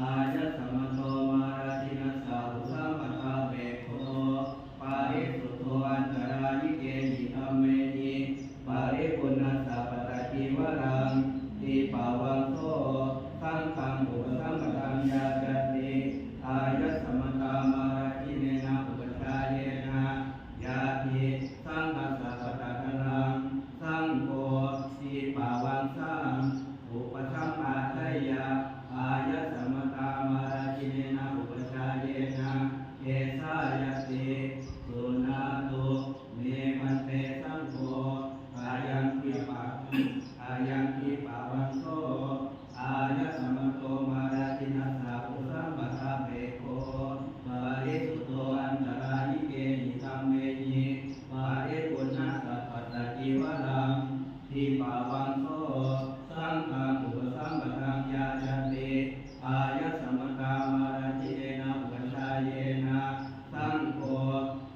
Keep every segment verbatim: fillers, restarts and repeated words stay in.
āyasmato mārajinassa upasampadāpekkho, parisuddho antarāyikehi dhammehi, paripuṇṇassa pattacīvaraṃ, dīpavaṃso saṅghaṃ upasampadaṃ yācati, āyasmatā mārajinena upajjhāyena, yadi saṅghassa pattadharaṃ, saṅgho dīpavaṃsaṃ upasampādeyya, āyasmatā mārajinena upajjhāyena, esa yadi. Suṇātu me bhante saṅgho, ayaṃ dīpa, ayaṃ dīpavaṃso, āyasmato mārajinassa upasampadāpekkho, parisuddho antarāyikehi dhammehi, paripuṇṇassa pattacīvaraṃ, dīpavaṃso saṅghaṃ upasampadaṃ yācati, āyasmatā mārajinena upajjhāyena, saṅgho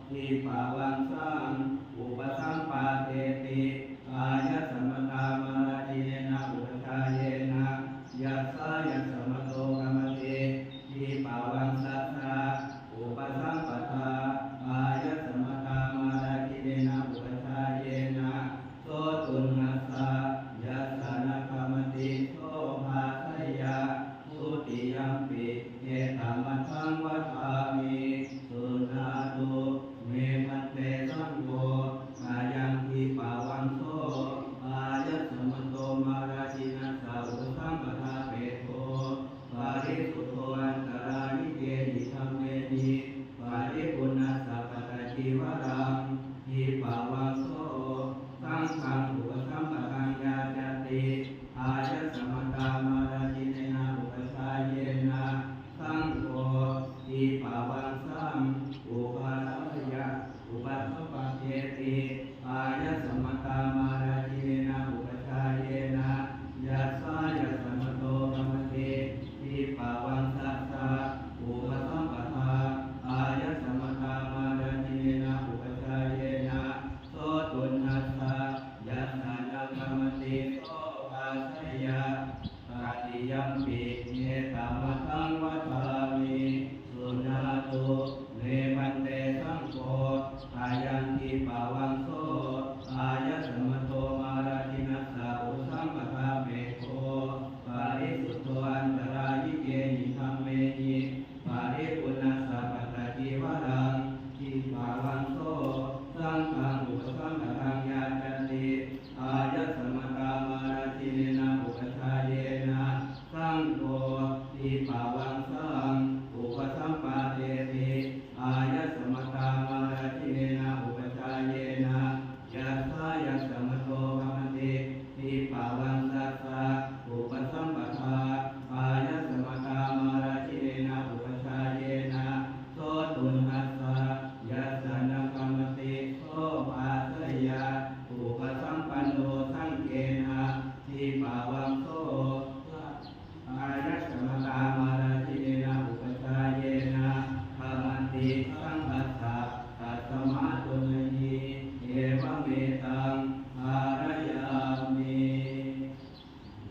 dīpavaṃsaṃ upasampādeti, āyasmatā mārajinena upajjhāyena, yassāyasmato khamati dīpavaṃsassa upasampadā, āyasmatā mārajinena upajjhāyena, so tuṇhassa, yassa na khamati so bhāseyya, dutiyampi etamatthaṃ vadāmi. Suṇātu me bhante saṅgho, ayaṃ dīpavaṃso, āyasmato mārajinassa upasampadāpekkho, parisuddho antarāyikehi dhammehi, paripuṇṇassa pattacīvaraṃ, dīpavaṃso saṅghaṃ upasampadaṃ yācati, āyasmatā mārajinena upajjhāyena, saṅgho dīpavaṃsaṃ upasampadāya, upasampādeti, āyasmatā mārajinena upajjhāyena, yassāyasmato khamati dīpavaṃsassa upasampadā, āyasmatā mārajinena upajjhāyena, so tuṇhassa, yassa na khamati so bhāseyya, tatiyampi etamatthaṃ vadāmi. Suṇātu me bhante saṅgho, ayaṃ dīpavaṃso, āyasmato mārajinassa upasampadāpekkho, parisuddho antarāyikehi dhammehi, paripuṇṇassa pattacīvaraṃ, dīpavaṃso saṅghaṃ upasampadaṃ yācati, āyasmatā mārajinena upajjhāyena, saṅgho dīpa